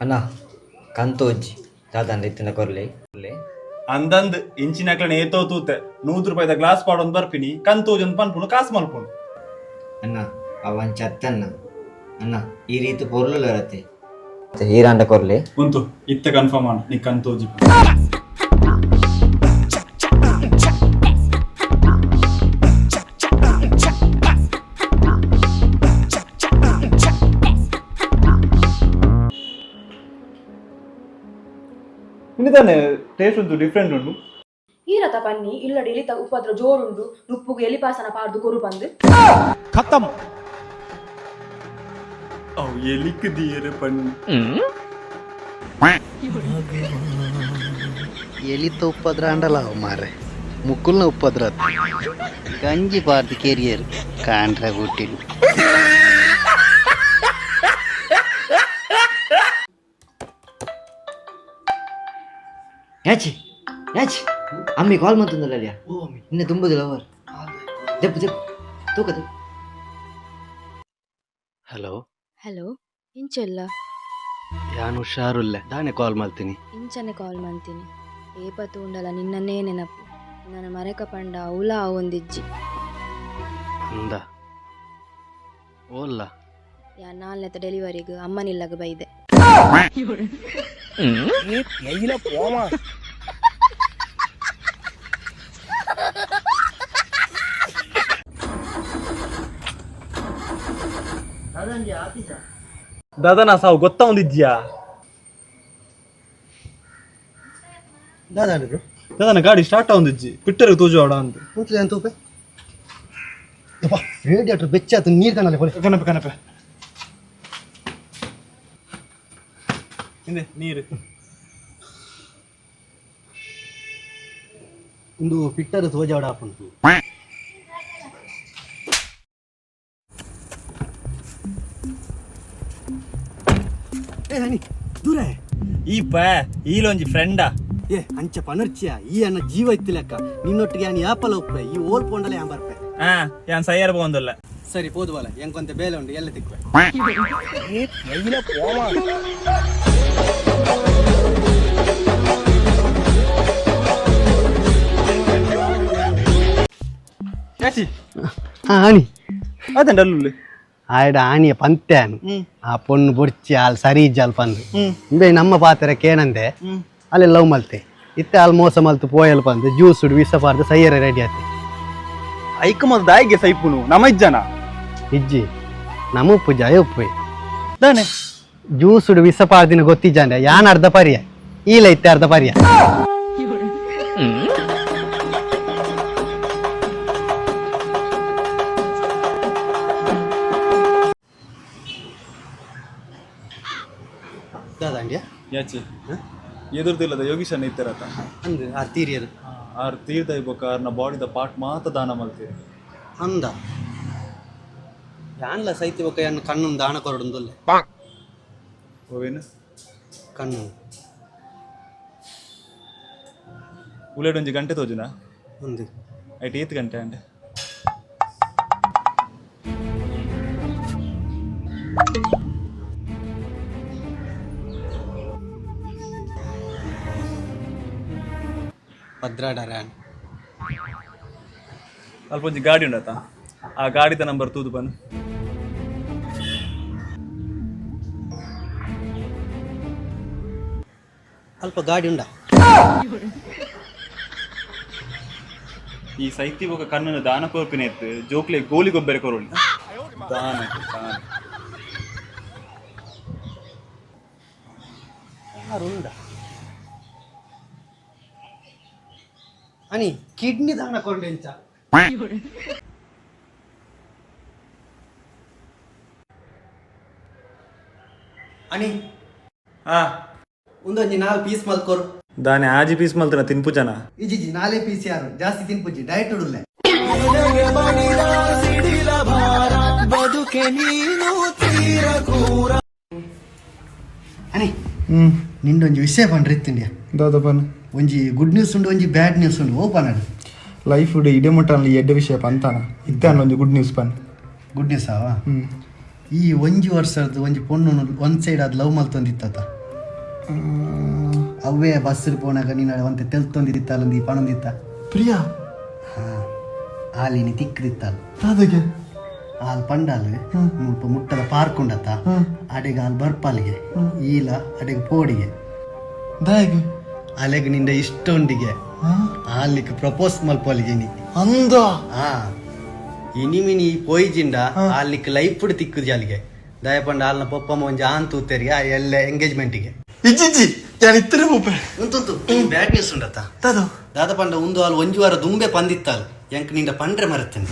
ಅಣ್ಣ ಕಂತೋಜಿ ದಾದಾಂಡ ಇತ್ತಿನ ಕೊರ್ಲೆ. ಅಂದಂದ್ ಇಂಚಿನಕ್ಲೆನ ಏತೋ ತೂತೆ 100 ರೂಪಾಯಿದ ಗ್ಲಾಸ್ ಪಾಡೊಂದು ಬರ್ಪಿನಿ ಕಂತೋಜೊಂದು ಪನ್ಪುನು ಕಾಸು ಮಲ್ಪುನು. ಅಣ್ಣ ಅವನ್ ಚತ್ತಣ್ಣ ಅಣ್ಣ ಈ ರೀತಿ ಪೊರ್ಲು ರತೆ ಹೀರಾಂಡ ಕೊರ್ಲೆ. ಉಂತು ಇತ್ತೆ ಕನ್ಫರ್ಮ್ ಅಣ್ಣ ನೀ ಕಂತೋಜಿ. ಇನ್ನಿದಾನೆ ಟೇಸ್ಟ್ ಉಂಟು ಡಿಫ್ರೆಂಟ್ ಉಂಟು. ಈ ರಥ ಪನ್ನಿ ಇಲ್ಲಡೆ ಎಲಿತ ಉಪದ್ರ ಜೋರುಂಡು ನುಪ್ಪುಗು ಎಲಿಪಾಸನ ಪಾಡ್ದು ಕೊರು ಬಂದು. ಖತಮ್ ಅವು ಎಲಿಕ್ ದಿಯರೆ ಪನ್ನಿ. ಎಲಿತ ಉಪದ್ರ ಅಂಡಲ ಅವು ಮಾರೆ ಮುಕ್ಕುಲ್ನ ಉಪದ್ರ ಗಂಜಿ ಪಾರ್ದು ಕೆರಿಯರ್ ಕಾಂಡ್ರ ಗುಟ್ಟಿಲು. ಯಾಚಿ ಯಾಚಿ ಅಮ್ಮಿ ಕಾಲ್ ಮಂತಂದಲ್ಲ ನಿನ್ನೆ ತುಂಬುದಿಲ್ಲ ಅವರ್ ದೆಪ್ಪು ದೆಪ್ಪು ತೂಕ ದೆಪ್ಪು. ಹಲೋ. ಹಲೋ ಇಂಚೆಲ್ಲ. ಯಾನ್ ಹುಷಾರುಲ್ಲೆ ದಾನೆ ಕಾಲ್ ಮಲ್ತೀನಿ. ಇಂಚನೆ ಕಾಲ್ ಮಂತೀನಿ ಏಪ ತೂಂಡಲ ನಿನ್ನನ್ನೇ ನೆನಪು ನನ್ನ ಮರೆಕ ಪಂಡ ಅವಲ ಆವೊಂದಿಜ್ಜಿ. ಅಂದ ಓಲ್ಲ. ಯಾ ನಾಲ್ನೆತ ಡೆಲಿವರಿಗೆ ಅಮ್ಮನಿಲ್ಲಗ ಬೈದೆ. ದಾದನಾ ಸಾವು ಗೊತ್ತಾ ಒಂದಿದ್ಯಾ? ದಾದಾಂಡ್ರು. ದಾದನ ಗಾಡಿ ಸ್ಟಾರ್ಟ್ ಆವೊಂದಿಜ್ಜಿ ಪಿಟ್ಟರ್ ತೋಜು ಆಡ ಅಂತ. ಕೂತ್ಲೆ ಅಂತ ಉಪೆ ಯಪ್ಪ ರೇಡಿಯೇಟರ್ ಬೆಚ್ಚಾತು ನೀರು ಕಣಲೆ ಕೊಲೆ. ಕನಪೆ ಕನಪೆ ಹಿಂದೆ ನೀರು. ಒಂದು ಪಿಟ್ಟರ್ ತೋಜಾಡ ಆಪುಂಡು. ಏ ಹನಿ ದೂರ. ಈ ಪ ಈಲೊಂಜಿ ಫ್ರೆಂಡಾ. ಏ ಅಂಚ ಪನರ್ಚಿಯ ಈ ಅನ್ನ ಜೀವ ಇತ್ತಿಲಕ್ಕ ನಿನ್ನೊಟ್ಟಿಗೆ ಯಾನ್ ಯಾಪಲ ಉಪ್ಪೆ ಈ ಓಲ್ ಪೋಂಡಲ ಯಾನ್ ಬರ್ಪೆ. ಹಾ ಯಾನ್ ಸೈಯರ್ ಬಂದಲ್ಲ. ಸರಿ ಪೋದುವಲ ಎಂಕೊಂತೆ ಬೇಲೆ ಉಂಡು ಎಲ್ಲ ತಿಕ್ವೆ. ಯಾಚಿ. ಹಾ ಹನಿ. ಅದಂಡ ಅಲ್ಲುಲ್ಲೆ. ಆಯ್ಡ ಆಣಿಯ ಪಂತ್ಯಾನು ಆ ಪೊಣ್ಣು ಬೊಡ್ಚಿ ಆಲ್ ಸರಿ ಇಜ್ಜಾಲ್ ಪಂದು ಇಂಬೆ ನಮ್ಮ ಪಾತ್ರ ಕೇನಂದೆ ಅಲ್ಲಿ ಲವ್ ಮಲ್ತೆ ಇತ್ತೆ ಆಲ್ ಮೋಸ ಮಲ್ತು ಪೋಯಲ್ ಪಂದು ಜ್ಯೂಸ್ ವಿಸ ಪಾರ್ದು ಸೈಯರ ರೆಡಿ ಆತೆ. ಐಕ ಮೊದಲು ದಾಯಿಗೆ ಸೈಪುನು ನಮ್ಮ ಇಜ್ಜನ. ಇಜ್ಜಿ ನಮ್ಮ ಉಪ್ಪು ಜಾಯ ಉಪ್ಪು. ದಾನೆ. ಜ್ಯೂಸ್ ವಿಸ ಪಾರ್ದಿನ ಗೊತ್ತಿಜ್ಜಾಂಡೆ ಯಾನ್ ಅರ್ಧ ಪರ್ಯ ಈಲ ಇತ್ತೆ ಅರ್ಧ ಪರ್ಯ. ದಾದಾಂಡ್ಯಾ. ಯಾಚಿ ಎದುರ್ದಿಲ್ಲದ ಯೋಗೀಶನ್ ಇತ್ತಿರತ್ತ. ಅಂದ್ ಆ ತೀರಿಯರು. ಆರ್ ತೀರ್ದ ಇಬ್ಬಕ ಆರ್ನ ಬಾಡಿದ ಪಾರ್ಟ್ ಮಾತ ದಾನ ಮಲ್ತೀರಿ. ಅಂದ ಯಾನ್ಲ ಸೈತಿ ಬೊಕ್ಕ ಯಾನ್ ಕಣ್ಣು ದಾನ ಕೊರಡುಂದುಲ್ಲೆ. ಓವೇನು. ಕಣ್ಣು. ಉಲೇಡ್ ಒಂಜಿ ಗಂಟೆ ತೋಜುನಾ. ಒಂದು. ಐಟ್ ಏತ್ ಗಂಟೆ ಅಂಡ್. ಪದ್ರಾಡರ. ಅಲ್ಪ ಒಂಜಿ ಗಾಡಿ ಉಂಡತ ಆ ಗಾಡಿದ ನಂಬರ್ ತೂದು ಬನ್. ಅಲ್ಪ ಗಾಡಿ ಉಂಡ. ಈ ಸೈತಿ ಬೊಕ ಕಣ್ಣನ್ನು ದಾನ ಕೊರ್ಪಿನ ಇತ್ತು ಜೋಕ್ಲೆ ಗೋಲಿ ಗೊಬ್ಬರ ಕೊರೋಳಿ ದಾನ ದಾನ. ಯಾರು ಉಂಡ ಅನಿ ಕಿಡ್ನಿ ದಾನ ಕೊಂಡೆ ಎಂಚ. ಅನಿ. ಆ. ಒಂದೊಂಜಿ ನಾಲ್ ಪೀಸ್ ಮಲ್ಕೊರು. ದಾನೆ ಆಜಿ ಪೀಸ್ ಮಲ್ತನ ತಿನ್ಪು ಜನ. ಇಜಿಜಿ ನಾಲೇ ಪೀಸ್ ಯಾರು ಜಾಸ್ತಿ ತಿನ್ಪುಜಿ ಡಯಟ್ ಉಡುಲ್ಲೆ. ಅನಿ ನಿಂಡೊಂಜಿ ವಿಷಯ ಪಂಡ್ರೆ ಇತ್ತಿಂಡ್ಯಾ. ದಾದ ಪನ್. ಒಂಜಿ ಗುಡ್ ನ್ಯೂಸ್ ಉಂಡು ಒಂಜಿ ಬ್ಯಾಡ್ ನ್ಯೂಸ್ ಉಂಡು ಓ ಪನಡು. ಲೈಫ್ ಇಡೇ ಮುಟ್ಟ ಎಡ್ಡೆ ವಿಷಯ ಪಂತಾನ ಇತ್ತೆ ಅನ್ನ ಒಂಜಿ ಗುಡ್ ನ್ಯೂಸ್ ಪನ್. ಗುಡ್ ನ್ಯೂಸ್ ಆವಾ. ಈ ಒಂಜಿ ವರ್ಷದ ಒಂಜಿ ಪೊಣ್ಣು ಒಂದ್ ಸೈಡ್ ಅದು ಲವ್ ಮಲ್ತೊಂದಿತ್ತ. ಅವೇ ಬಸ್ ಪೋನಾಗ ನೀನು ಒಂತೆ ತೆಲ್ತೊಂದಿತ್ತಲ್ಲ, ಈ ಪಣೊಂದಿತ್ತ. ಪ್ರಿಯಾ. ಹಾ, ಆಲಿನಿ ತಿಕ್ಕದಿತ್ತಲ್ಲ. ದಾದಗೆ? ಆಲ್ ಪಂಡಾಲ್, ಮುಲ್ಪ ಮುಟ್ಟದ ಪಾರ್ಕ್ ಉಂಡತ್ತ, ಅಡೆಗೆ ಆಲ್ ಬರ್ಪಾಲಿಗೆ, ಈಲ ಅಡೆಗೆ ಪೋಡಿಗೆ. ದಾಯೆಗ್? ಅಲೆಗ್ ನಿಂಡ ಇಷ್ಟ ಉಂಡಿಗೆ, ಆಲಿಕ್ ಪ್ರಪೋಸ್ ಮಲ್ಪೊಲಿಗೆ ನೀ. ಅಂದ? ಹಾ, ಇನಿ ಮಿನಿ ಪೋಯ್ಜಿಂಡ ಆಲಿಕ್ ಲೈಫ್ ತಿಕ್ಕುಜಿ ಅಲ್ಲಿಗೆ. ದಯ ಪಂಡ ಆಲ್ನ ಪೊಪ್ಪಮ್ಮ ಒಂಜಿ ಆನ್ ತೂತೆರಿಗೆ, ಆ ಎಲ್ಲ ಎಂಗೇಜ್ಮೆಂಟಿಗೆ. ಇಜ್ಜಿಜ್ಜಿ, ಯಾನ್ ಇತ್ತರೆ ಪೋಪೆ. ಉಂತುಂತು, ಬ್ಯಾಡ್ ನ್ಯೂಸ್ ಉಂಡತ್ತ. ದಾದ? ದಾದ ಪಂಡ, ಉಂದು ಆಲ್ ಒಂಜಿ ವಾರ ದುಂಬೆ ಪಂದಿತ್ತಾಲ್, ಎಂಕ್ ನಿಂಡ ಪಂಡ್ರೆ ಮರತ್ತೇನೆ.